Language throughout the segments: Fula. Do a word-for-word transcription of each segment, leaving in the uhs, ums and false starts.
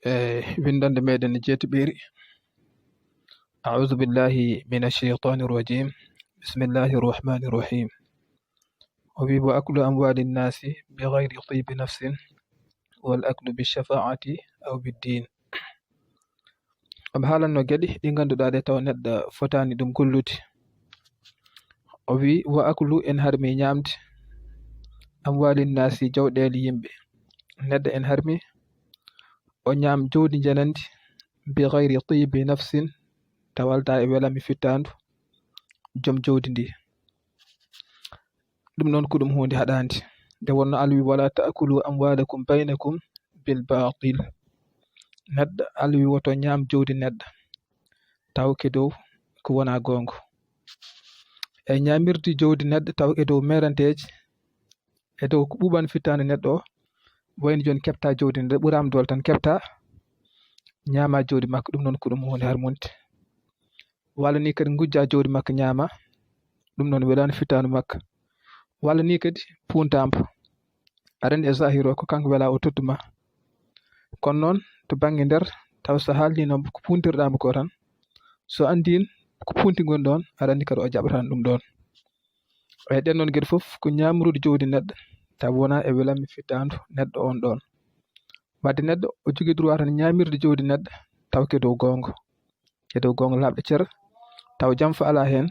E winndannde meɗen jeetɓeeri. Audu billahi min asheytani rajim. Bismillahi rahmani rahim. O wi, wa aklu amwali nnasi bi gayri tibi nafsin wal aklu bi shafaati aw bi ddin. Omo haalanno geɗe ɗi ngannduɗaa ɗe taw neɗɗo fotaani ɗum gollude. O wi, wa aklu, en harmi ñaamde, amwali nnasi, jawɗeele yimɓe. Neɗɗo en harmi o ñaam jawdi njanandi bi gayri tibi nafsin, taw aldaa e welammi fittaandu joom jawdi ndi. Ɗum noon ko ɗum huunde haɗaande. Nde wonno Allah wi, wala taakulu amwalakum baynakum bil batil. Neɗɗo, Allah wi, woto ñaam jawdi neɗɗo taw ke dow ko wona goongo. E ñaamirde jawdi neɗɗo taw e dow meranteeji, e dow ko ɓuuɓan fittaande neɗɗo o, wayno jooni keɓta jawdi neɗɗo, ɓuraama doole tan keɓta, ñaama jawdi makko, ɗum noon ko ɗum huunde harmunde. Walla ni kadi ngujja jawdi makko ñaama, ɗum noon welaani fittaandu makko. Walla ni kadi puuntaama. Aɗa anndi e zahir o ko kanko wela o tottu ma. Kono noon to bannge nder, taw so haalniino ko puuntirɗaa mo ko tan, so anndiin ko puunti ngoni ɗoon, aɗa anndi kadi o jaɓataan ɗum ɗoon. E ɗen noon geɗe fof ko ñaamrude jawdi neɗɗo, taw wonaa e welammi fittaandu neɗɗo on ɗoon. Wadde neɗɗo o jogii droit tan ñaamirde jawdi neɗɗo, taw ke dow goonga, e dow goonga laaɓɗo cer, taw jamfa alaa heen,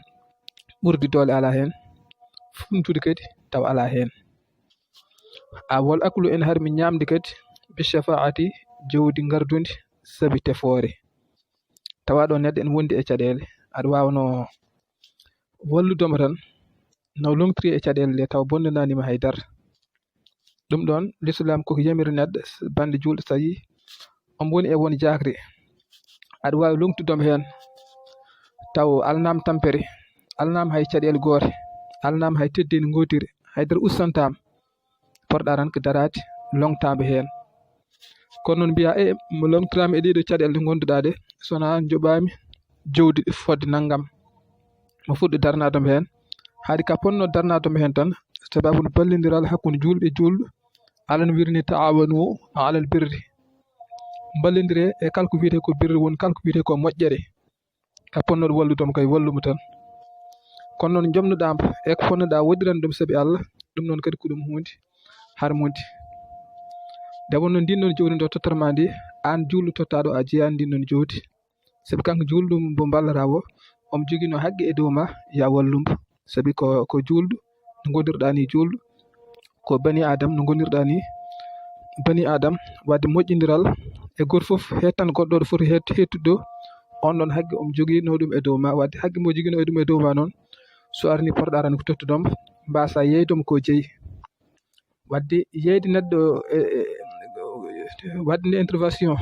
ɓurdi doole alaa heen, funtude kadi taw alaa heen. A wal aklu, en harmi ñaamde kadi bi shafaati, jawdi ngardundi sabi tefoore. Tawa ɗo neɗɗo ene wondi e caɗeele, aɗa waawno wallude mo tan, no lomtiri e caɗeele ɗe taw bonnanaani ma hay dara. Ɗum ɗoon, Lislaam koko yamiri neɗɗo, bannde juulɗo, so tawi omo woni e won jaakri, aɗa waawi lomtude mo heen, taw alnaama tampere, alnaama hay caɗeele goote, alnaama hay teddeendi ngootiri, hay dara ustantaama, porɗa tan ko daraade lomtaama heen. Kono noon mbiya, e mo lomtiraama e ɗee ɗoo caɗeele ɗe ngonnduɗaa ɗe, so wonaa njoɓaami jawdi fodde nanngam, mo fuɗɗo darnaade mo heen. Haade ka ponno darnaade mo heen tan, sababu no ballondiral hakkunde juulɓe e juulɗo, Allah no wiiri ni, taawanu alal birri. Mballondire e kala ko wiyetee ko birri woni kala ko wiyetee ko moƴƴere. Ka ponnoɗo wallude mo kay, wallu mo tan. Kono noon njomnoɗaa mo e ko ponnoɗaa waɗiran ɗum sabi Allah, ɗum noon kadi ko ɗum huunde harmunde. Nde wonno ndin noon jawdi ndo tottat ma ndi, aan juulɗo tottaaɗo a jeyaani ndin noon jawdi. Sabi kanko juulɗo mo mballata o, omo jogiino haqqe e dow ma, ya wallu mo. Sabi ko, ko juulɗo, no ngondirɗaa ni juulɗo, ko bani Adam no ngonirɗaa ni bani Adam, wadde moƴƴindiral e gooto fof hettan goɗɗo ɗo foti het-, hettude ɗo, on ɗon haqqe omo jogiino ɗum e dow ma, wadde haqqe mo jogiino e ɗum e dow ma noon, so arni porɗa tan ko tottude mo, mbasa yeyde mo ko jeyi. Wadde yeyde neɗɗo, e, e, wadde nde intervention,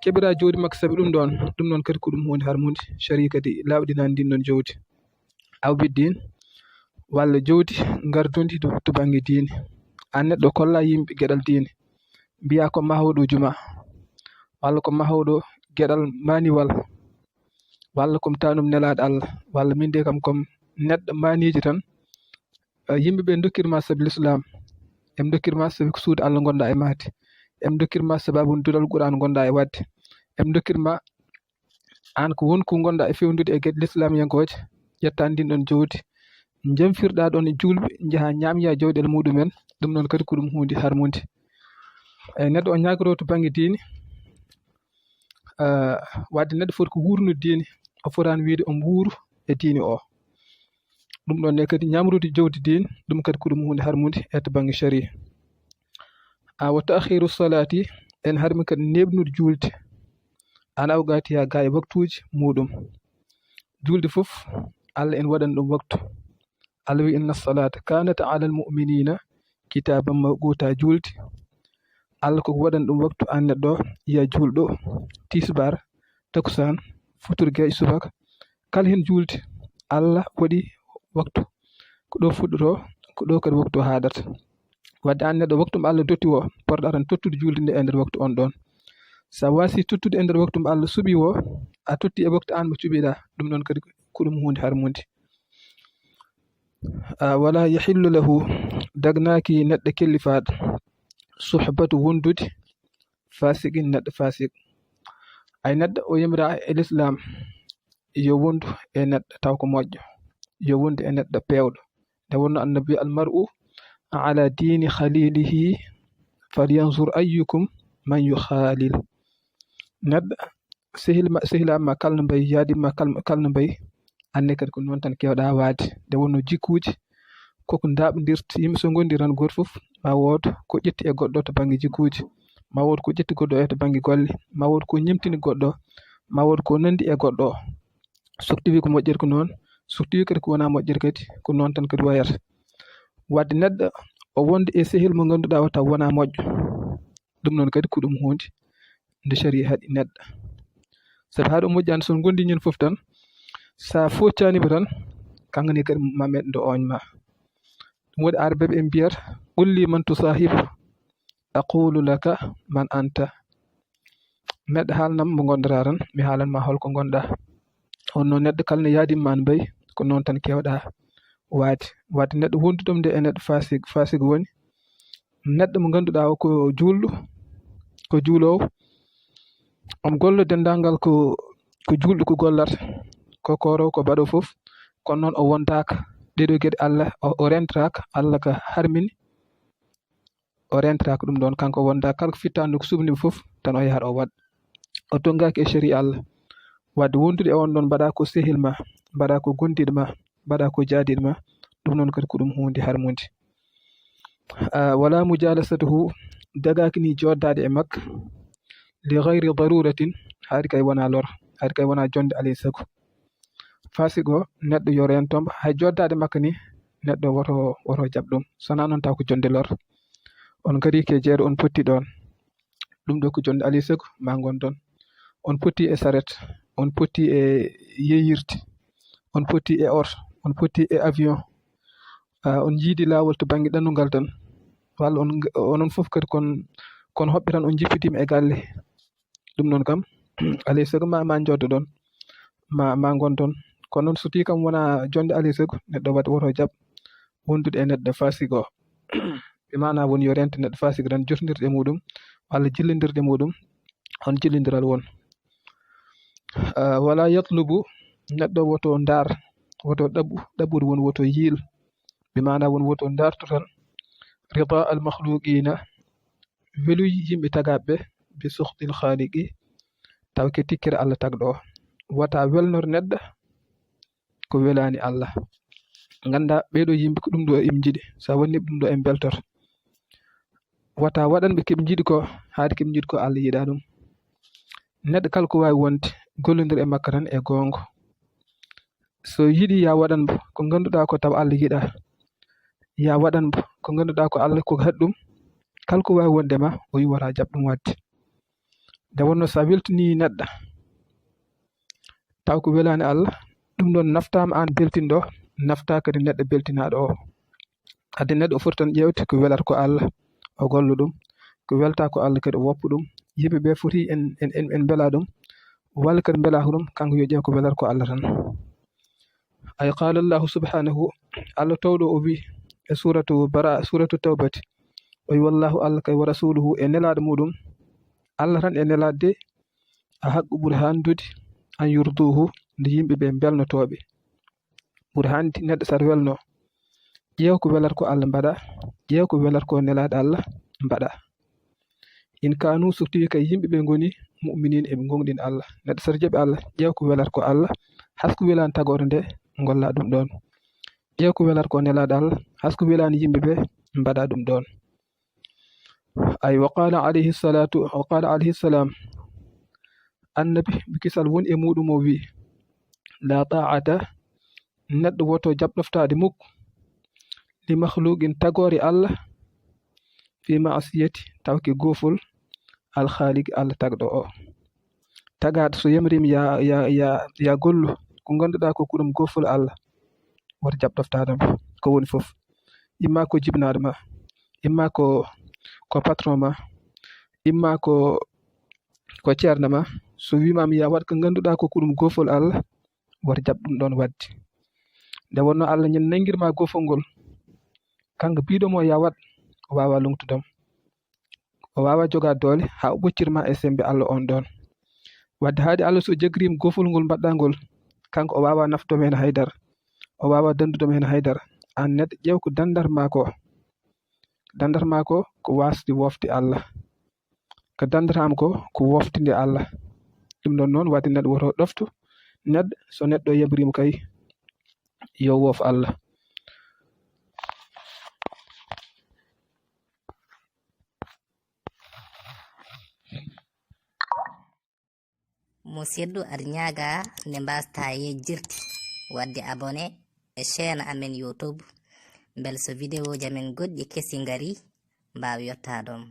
keɓira jawdi makko sabi ɗum ɗon, ɗum noon kadi ko ɗum huunde harmunde, sariya kadi laaɓɗinaani ndin ɗon jawdi. Aw bi ddin, walla jawdi ngardundi to, to bannge diine. Aan neɗɗo kolla yimɓe geɗal diine, mbiya ko mahooɗo juma, walla ko mahooɗo geɗal maaniwal, walla ko mi taanum nelaaɗo Allah, walla min de kam ko mi neɗɗo maaniijo tan. Eh, yimɓe ɓe ndokkirma sabi Lislaam, eɓe ndokkirma sabi ko suudu Allah ngonɗa e mahde, eɓe ndokkirma sababu duɗal Qur'aan ngonɗa e waɗde, eɓe ndokkirma aan ko won ko ngonɗa e fewdude e geɗe lislaamiyankooje, ƴetta ndin ɗon jawdi, njamfirɗa ɗon e juulɓe, njaha ñaamya jawɗeele muɗumen, ɗum noon kadi ko ɗum huunde harmunde. E neɗɗo o ñaagoroo to bannge diine, eh, wadde neɗɗo foti ko wuurnude diine, o fotaani wiyde omo wuuru e diine o. Ɗum ɗon ne kadi ñaamrude jawdi diine, ɗum kadi ko ɗum huunde harmunde e to bannge sariya. A wa taakhiru salaati, en harmi kadi neeɓnude juulde, an awqaatiha, gaa e waktuuji muɗum. Juulde fof, Allah en waɗan ɗum waktu. Allah wi, inna salaata kaanat alal mu'miniina kitaaban mawquuta, juulde. Allah koko waɗan ɗum waktu, an neɗɗo, ya juulɗo, tisbaar, takusaan, futur, gee, subaka, kala heen juulde, Allah waɗi waktu. Ko ɗo fuɗɗoto, ko ɗo kadi waktu o haadata. Wadde an neɗɗo, waktu mo Allah dotti o, porɗa tan tottude juulde nde e nder waktu on ɗon. Sa wasi tottude e nder waktu mo Allah suɓi o, a totti e waktu an mo cuɓiɗa, ɗum noon kadi ko ɗum huunde harmunde. A, wala yahillu lahu, dagnaaki neɗɗo kellifaaɗo, suhbatu, wondude, fasiqin, neɗɗo fasik. Ay neɗɗo o yamiraa e lislaam yo wondu e neɗɗo taw ko moƴƴo, yo wondu e neɗɗo peewɗo. Nde wonno Annabi: "Al mar'u ala dini khalilihi, falyanzur ayyukum man yukhalil." Neɗɗo sehil ma, sehilaa ma kalno mbayi, yaadi ma kal, kalno mbayi, anne kadi ko noon tan keewɗaa waade. Nde wonno jikkuuji koko ndaaɓondirta, yimɓe so ngondi tan gooto fof ma wood ko ƴetti e goɗɗo to bannge jikkuuji, ma wood ko ƴetti goɗɗo e to bannge golle, ma wood ko ñemtini goɗɗo, ma wood ko nandi e goɗɗo. Sukti wi ko moƴƴere ko noon, sukti wi kadi ko wonaa moƴƴere kadi ko noon tan kadi wayata. Wadde neɗɗo o wonde e sehil mo ngannduɗaa o taw wonaa moƴƴo, ɗum noon kadi ko ɗum huunde nde sariya haɗi neɗɗo. Sabu haa ɗo moƴƴaani, so on ngondi ñande fof tan, so a foccaani mo tan, kanko ne kadi ma meɗ ndo ooñ ma. Ɗum waɗi Arabeeɓe en mbiyata: "Qul li man tusahibu, aqulu laka man anta." Neɗɗo haalnam mo ngonɗaa tan, mi haalan ma holko ngonɗaa. On noon neɗɗo kala ne yaadimma an mbayi, ko noon tan keewɗaa waade. Waade neɗɗo wonduɗo ɗum nde e neɗɗo fasik, fasik woni neɗɗo mo ngannduɗaa o ko juulɗo, ko juuloowo, omo golla denndaangal ko, ko juulɗo ko gollata, ko kooroowo, ko baɗo fof, kono noon o wondaaka ɗeɗo geɗe Allah, o, o rentoraaka, Allah ka harmini, o rentoraaka ɗum ɗoon, kanko o wondaaka kala ko fittaandu ko suɓni mo fof tan o yahat o waɗa. O tonngaaki e sariya Allah. Wadde wondude e on ɗoon mbaɗa ko sehil ma, mbaɗa ko gondiiɗo ma, mbaɗa ko jaadiiɗo ma, ɗum noon kadi ko ɗum huunde harmunde. Ah, wala mujalasatuhu, dagaaki ni jooɗdaade e makko, li gayri daruratin, haade kay wonaa lor, haade kay wonaa jonde alay sago. Fasik o, neɗɗo yo rento mo, hay jooɗdaade makko ni, neɗɗo woto, woto jaɓ ɗum, so wonaa noon taw ko jonde lor. On ngarii ke jeeɗo, on potti ɗoon. Ɗum ɗo ko jonde alay sago, ma ngonɗon. On potti e saret, on potti e yeeyirde, on potti e oto, on potti e avion. Ah, on njiidi laawol to bannge ɗannungal tan, walla on, onon fof kadi kon, kon hoɓɓe tan, on njippidiima e galle. Ɗum noon kam, alay sago ma, ma njooɗo ɗoon, ma, ma ngon ɗoon. Kono noon so tawii kam wonaa jonde alay sago, neɗɗo waɗi woto jaɓ wondude e neɗɗo fasik o. Ɓe maana woni yo rento neɗɗo fasik tan, jotondirde e muɗum, walla jillindirde e muɗum, on jillindiral won. Ah, wala yatlubu, neɗɗo woto ndaar, woto ɗaɓɓu, ɗaɓɓude woni woto yiil. Ɓe maana woni woto ndaartu tan, rida al makhluqina, weluy yimɓe tagaaɓe ɓe, bi sukhtil khaliqi, taw ke tikkere Allah tagɗo o. Wata welnor neɗɗo ko welaani Allah. Ngannda ɓeeɗo yimɓe ko ɗum ɗo eɓe njiɗi, so a waɗni ɓe ɗum ɗo eɓe mbeltoto. Wata waɗan ɓe keɓe njiɗi ko, haade keɓe njiɗi ko Allah yiɗa ɗum. Neɗɗo kala ko waawi wonde, gollondir e makko tan e goonga. So yiɗi ya waɗan mo ko ngannduɗaa ko taw Allah yiɗa, ya waɗan mo ko ngannduɗaa ko Allah ko haɗi ɗum, kala ko waawi wonde ma, o wi wata jaɓ ɗum waɗde. Nde wonno so a weltini neɗɗo, taw ko welaani Allah, ɗum ɗoon naftaama aan beltinɗo, naftaa kadi neɗɗo beltinaaɗo o. Adde neɗɗo o foti tan ƴeewde ko welata ko Allah, o golla ɗum, ko welata ko Allah kadi o woppa ɗum. Yimɓe ɓe foti en, en, en, en mbela ɗum, walla kadi mbela ko ɗum, kanko yo ƴeew ko welata ko Allah tan. Ay qala Allahu subhanahu, Allah towɗo o wi e suratu Bara, suratu Tawbati, o wi: "Wallahu, Allah kay, wa rasuluhu, e nelaaɗo muɗum, Allah tan e nelaaɗo de, a haqqu ɓuri handude an yurduhu, nde yimɓe ɓe mbelnotooɓe." Ɓuri hande neɗɗo sar welno, ƴeew ko welata ko Allah mbaɗa, ƴeew ko welata ko nelaaɗo Allah mbaɗa. In kanu, so tawii kay yimɓe ɓe ngoni mu'minin, eɓe ngongɗin Allah. Neɗɗo sar jaɓi Allah, ƴeew ko welata ko Allah, has ko welaani tagore nde, ngolla ɗum ɗoon. Ƴeew ko welata ko nelaaɗo Allah, has ko welaani yimɓe ɓe, mbaɗa ɗum ɗoon. Ay, wa qala alayhi salatu, wa qala alayhi salam, annabi, mi kisal won e muɗum o wi: "La ta'ata", neɗɗo woto jaɓ ɗoftaade muk, "li makhluqin", tagore Allah, "fi ma'siyati", tawke goofol, "al khaliq", Allah tagɗo o. Tagaaɗo so yamriima ya, ya, ya, ya gollu ko ngannduɗaa ko kuɗum goofol Allah, woto jaɓ ɗoftaade mo ko woni fof. Imma ko jibinaaɗo ma, imma ko, ko patron ma, imma ko, ko ceerno ma, so wiimaama ya waɗ ko ngannduɗaa ko kuɗum goofol Allah, woto jaɓ ɗum ɗoon waɗde. Nde wonno Allah ñande nanngirma goofol ngol, kanko biiɗo mo ya waɗ, o waawaa lomtude mo. O waawaa jogaa doole haa o ɓoccir ma e semmbe Allah on ɗon. Wadde haade Allah so jagriima gofol ngol mbaɗɗaa ngol, kanko o waawaa nafdude ma heen haydara. O waawaa danndude ma heen haydara. Aan neɗɗo, ƴeew ko danndata ma ko. Danndata ma ko, ko waasde wofde Allah. Ko danndata am ko, ko wofde nde Allah. Ɗum ɗon noon, wadde neɗɗo woto ɗoftu. Neɗɗo, so neɗɗo yamiriima kay, yo woof Allah. Musidɗo, aɗa ñaaga nde mbaastaa yejjirde waɗde abonné e chaîne amen YouTube, mbele so vidéo ji amen goɗɗi kesi ngari, mbaawa yettodaade ma.